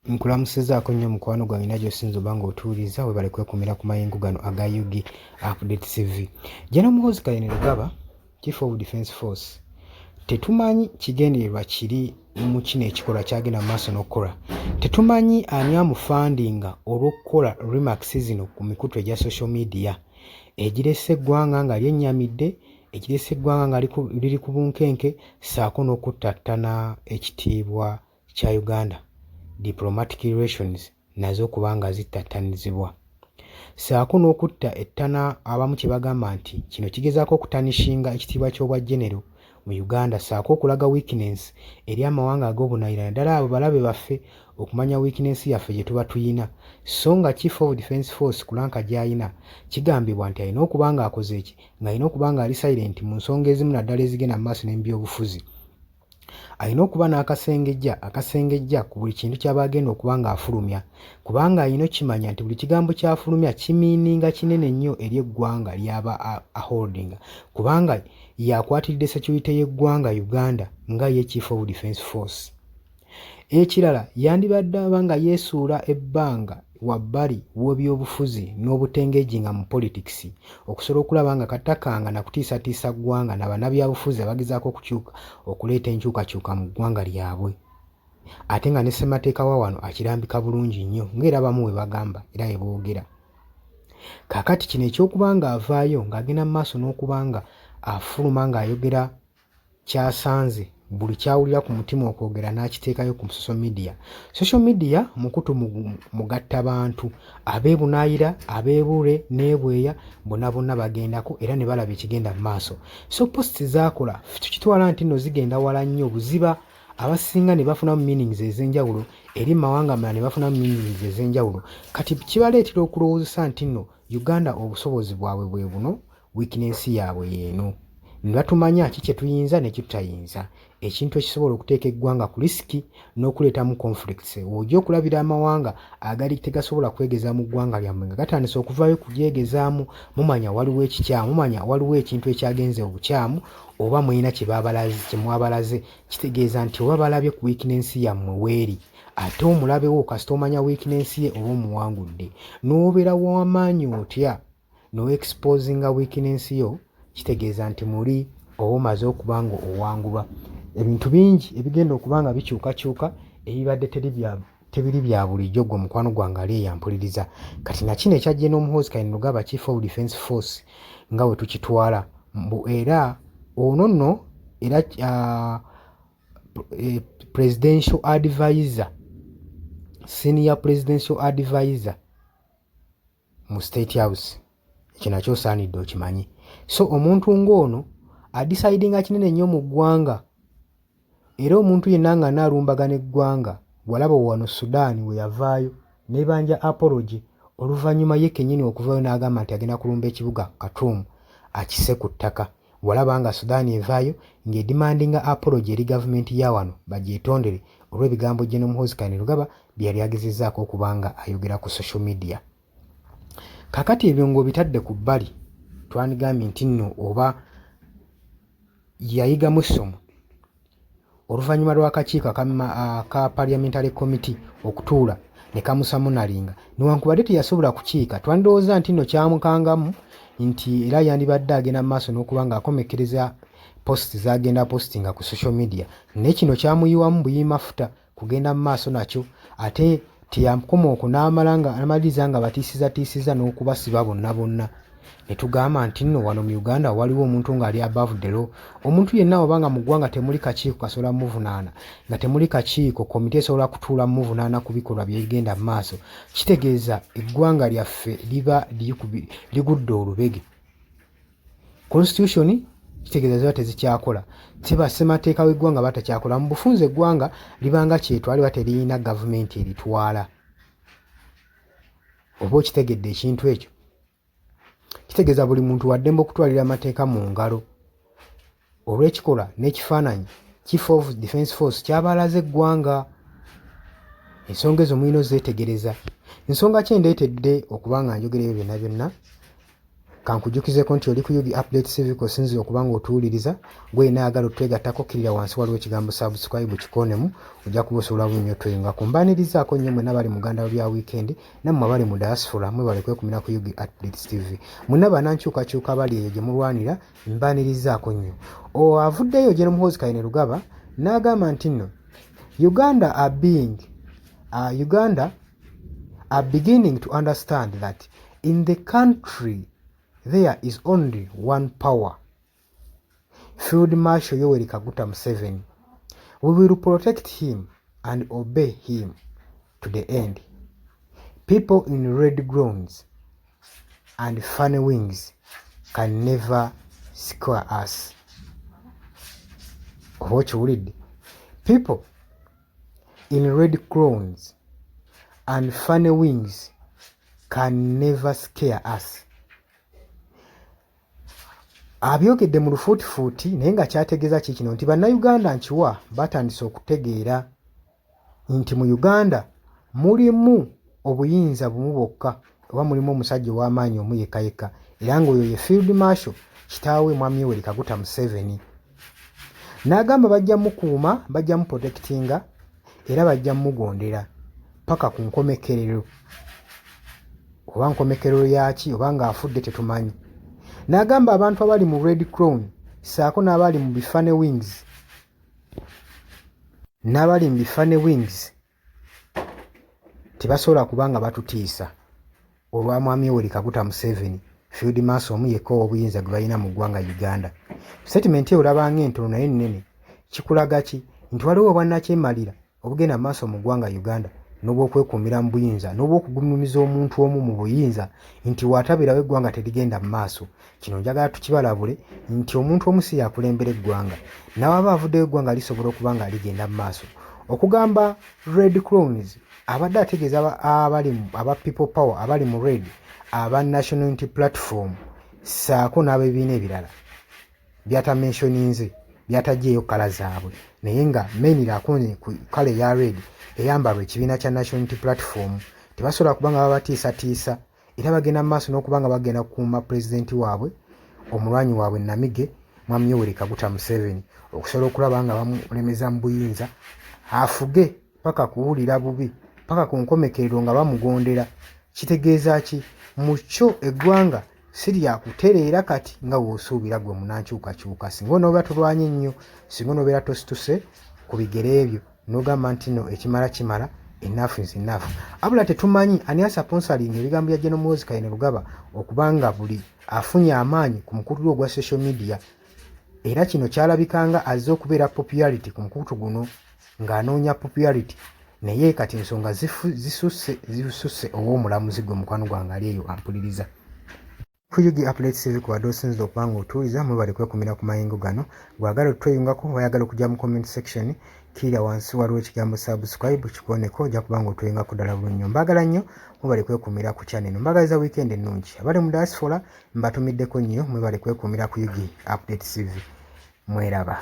Nkulamusizaako nnyo mukwano gwange na gy'osinza oba ng'otuwuliriza. Webale kwekumira ku mayengo gano aga UG Update TV. General Muhoozi Kainerugaba, Chief of Defence Force, tetumanyi kigendererwa kiri mu kino ekikolwa kyagenda mu maaso n'okukola. Tetumanyi ani amufandinga olw'okukola remarks zino ku mikutu egya social media egirese eggwanga nga lyennyamidde, egirese eggwanga nga liri ku bunkenke, ssaako n'okuttattana ekitiibwa kya Uganda, diplomatic relations nazo okuba nga zittattanizibwa, ssaako n'okutta ettana abamu kye bagamba nti kino kigezaako okutarnishinga ekitiibwa ky'obwa genero mu Uganda, ssaako okulaga weakness eri amawanga ag'obunaayira, naddala abo balabe baffe, okumanya weakness yaffe gye tuba tuyina. So nga Chief of Defence Force ku rank gy'ayina, kigambibwa nti alina okuba ng'akoze eki ng'alina okuba ng'ali silent mu nsonga ezimu, naddala ezigenda mu maaso n'ebyobufuzi. Alina okuba n'akasengejja akasengejja ku buli kintu ky'aba agenda okuba ng'afulumya, kubanga alina okukimanya nti buli kigambo ky'afulumya kimeaninga kinene nnyo eri eggwanga ly'aba aholdinga, kubanga y'akwatiridde security y'eggwanga Uganda nga ye Chief of Defence Force. Ekirala, yandibadde aba nga yeesuula ebbanga wabbali w'ebyobufuzi n'obutengeejinga mu politics okusobola okulaba nga katakanga na kutiisatiisa ggwanga na bannabyabufuzi abagezaako okukyuka okuleeta enkyukakyuka mu ggwanga lyabwe, ate nga ne ssemateeka wa wano akirambika bulungi nnyo ng'era abamu bwe bagamba era bwe boogera. Kaakati kino eky'okuba ng'avaayo ng'agenda mu maaso n'okuba nga afuluma ng'ayogera kyasanze, buli kyawulira ku mutima okwogera n'akiteekayo ku social media. Social media mukutu mugatta bantu ab'ebunaayira, ab'ebule n'ebweya, bonna bonna bagendako era ne balaba ekigenda mu maaso. So post zaakola tukitwala nti nno zigenda wala nnyo buziba, abasinga ne bafunamu meanings ez'enjawulo eri mu mawanga amalala, ne bafunamu meanings ez'enjawulo. Kati kibaleetera okulowoozesa nti nno Uganda obusobozi bwabwe bwe buno, weakness yaabwe y'eno, ne batumanya ki kye tuyinza ne kitutayinza, ekintu ekisobola okuteeka eggwanga ku risk n'okuleetamu conflicts. W'ojja okulabira amawanga agali tegasobola kwegeza mu ggwanga lyammwe nga gatandise okuvaayo kugyegezaamu, mumanya waliwo ekikyamu, mumanya waliwo ekintu ekyagenze obukyamu oba mulina kye mwabalaze. Kitegeeza nti oba balabye ku weakness yammwe weeri. Ate omulabe wo kasita omanya weakness ye oba omuwangudde. N'obeera w'amaanyi otya n'oexposinga weakness yo, kitegeeza nti muli oba omaze okuba nga owangulwa. Ebintu bingi ebigenda okuba nga bikyukakyuka ebibadde tebiri bya bulijjo, gwe mukwano gwange ali eyampuliriza. Kati nakino ekya General Muhoozi Kainerugaba, Chief of Defence Force, nga bwe tukitwala mbu era ono nno era presidential advisor, senior presidential advisor mu State House, ekyo nakyo osaanidde okimanyi. So omuntu ng'ono adecidinga kinene nnyo mu ggwanga, era omuntu yenna nga anaalumbagana eggwanga, walaba wano Sudan we yavaayo n'ebanja apology oluvannyuma ye kennyini okuvaayo n'agamba nti agenda kulumba ekibuga Khartoum akisse ku ttaka. Walaba nga Sudan evaayo ng'edemandinga apology eri gavumenti ya wano bagyetondere olw'ebigambo General Muhoozi Kainerugaba bye yali agezezzaako okuba nga ayogera ku social media. Kaakati ebyo ng'obitadde ku bbali, twandigambye nti nno oba yayigamu essomo oluvannyuma lw'akakiiko aka parliamentary committee okutuula ne kamusummoninga. Newankubadde teyasobola kukiika, twandowooza nti nno kyamukangamu nti era yandibadde agenda mu maaso n'okuba ng'akomekkereza post z'agenda postinga ku social media, naye kino kyamuyiwamu buyi mafuta kugenda mu maaso nakyo. Ate teyakoma okwo, n'amala nga n'amaliriza nga batiisizatiisiza n'okubasiba bonna bonna. Ne tugamba nti nno wano mu Uganda waliwo omuntu ng'ali above the law. Omuntu yenna oba nga mu ggwanga temuli kakiiko kasobola muvunaana, nga temuli kakiiko komite esobola kutuula muvunaana ku bikolwa byegenda mu maaso, kitegeeza eggwanga lyaffe liba ligudde olubege. Constitution kitegeeza ziba tezikyakola, kiba ssemateeka w'eggwanga batakyakola. Mu bufunze eggwanga libanga kyetwala, liba teriyina gavumenti eritwala. Oba okitegedde ekintu ekyo? Kitegeeza buli muntu waddembe okutwalira amateeka mu ngalo olw'ekikolwa n'ekifaananyi Chief of Defence Force ky'aba alaze eggwanga. Ensonga ezo mulina ozeetegereza. Ensonga ki endeetedde okuba nga njogera ebyo byonna byonna? Kankujjukizeko nti oli ku Ug Update TV kw'osinziira okuba ng'otuwuliriza. Gwe yenna ayagala otwegattako kkirira wansi waliwo ekigambo subscribe kikoonemu ojja kuba osobola bulungi nnyo otweyungako. Mbaanirizaako nnyo mwenna abali mu Uganda lya weekend nammwe abali mu diaspora mwebale kwekumira ku Ug Updates TV. Mwenna banankyukakyuka abali eyo gye mulwanira mbaanirizaako nnyo. O avuddeyo Gen Muhoozi Kainerugaba n'agamba nti nno Uganda are being Uganda are beginning to understand that in the country there is only one power, Field Marshal Yoweri Kaguta Museveni. We will protect him and obey him to the end. People in red grounds and funny wings can never scare us. Oba okiwulidde? People in red crowns and funny wings can never scare us. Abyogedde mu lufuutifuuti naye nga kyategeeza ki kino nti bannayuganda nkiwa batandise okutegeera nti mu Uganda mulimu obuyinza bumu bwokka oba mulimu omusajja ow'amaanyi omu yekka yekka era ng'oyo ye Field Marshal kitaawe Mwami Yoweri Kaguta Museveni. N'agamba bajja mukuuma, bajja muprotectinga era bajja mugondera paka ku nkomekerero oba nkomekerero yaaki oba ng'afudde tetumanyi. N'agamba abantu abali mu Red Crown ssaako n'abali mu Bifane Wings n'abali mu Bifane Wings tebasobola kuba nga batutiisa olwa Mwami Yoweri Kaguta Museveni Field Marshal omu yekka ow'obuyinza gwe balina mu ggwanga Uganda. Sitatimenti eyo olaba ng'entono naye nnene. Kikulaga ki? Nti waliwo obwannakyemalira obugenda mu maaso mu ggwanga Uganda n'obw'okwekuumira mu buyinza n'obw'okugulumiza omuntu omu mu buyinza nti w'atabeerawo eggwanga terigenda mu maaso. Kino njagala tukibalabule nti omuntu omu si y'akulembera eggwanga. N'awaba avuddeyo eggwanga lisobola okuba nga ligenda mu maaso. Okugamba Red Crowns abadde ategeeza abali aba People Power abali mu Red, aba National Unity Platform ssaako n'abebibiina ebirala byatamentioninze byataggyeeyo kkala zaabwe naye nga mainly akonye ku kkala eya red eyambalwa ekibiina kya National Unity Platform. Tebasobola kuba nga babatiisatiisa era bagenda mu maaso n'okuba nga bagenda kukuuma pulezidenti waabwe omulwanyi waabwe Namige Mwami Yoweri Kaguta Museveni okusobola okulaba nga bamulemeza mu buyinza afuge paka kuwulira bubi paka ku nkomekerero nga bamugondera. Kitegeeza ki? Mu kyo eggwanga si lyakutereera kati nga w'osuubira ggwe munankyukakyuka singa onooba tolwanye nnyo singa onoobeera tosituse ku bigere byo n'ogamba nti no ekimala kimala, enough is enough. Abula tetumanyi ani asponsoringa ebigambo bya General Muhoozi Kainerugaba okuba nga buli afunye amaanyi ku mukutu ogwa social media era kino kyalabikanga azze okubeera popularity ku mukutu guno ng'anoonya popularity naye kati ensonga zisusse zisusse ow'omulamuzi gwe mukwano gwange ali eyo ampuliriza. Ku UG Updates TV kubadde osinzira okuba nga otuwuliza mwebale kwekumira ku mayengo gano. Gwagala otweyungako wayagala okujja mu comment section kkirira wansi waliwo ekigambo subscribe kikooneko ojja kuba nga otweyungako ddala bulungi nnyo. Mbaagala nnyo mwebale kwekumira ku channel eno. Mbaagaliza weekend ennungi. Abali mu diaspora mbatumiddeko nnyo mwebale kwekumira ku UG Updates TV. Mweraba.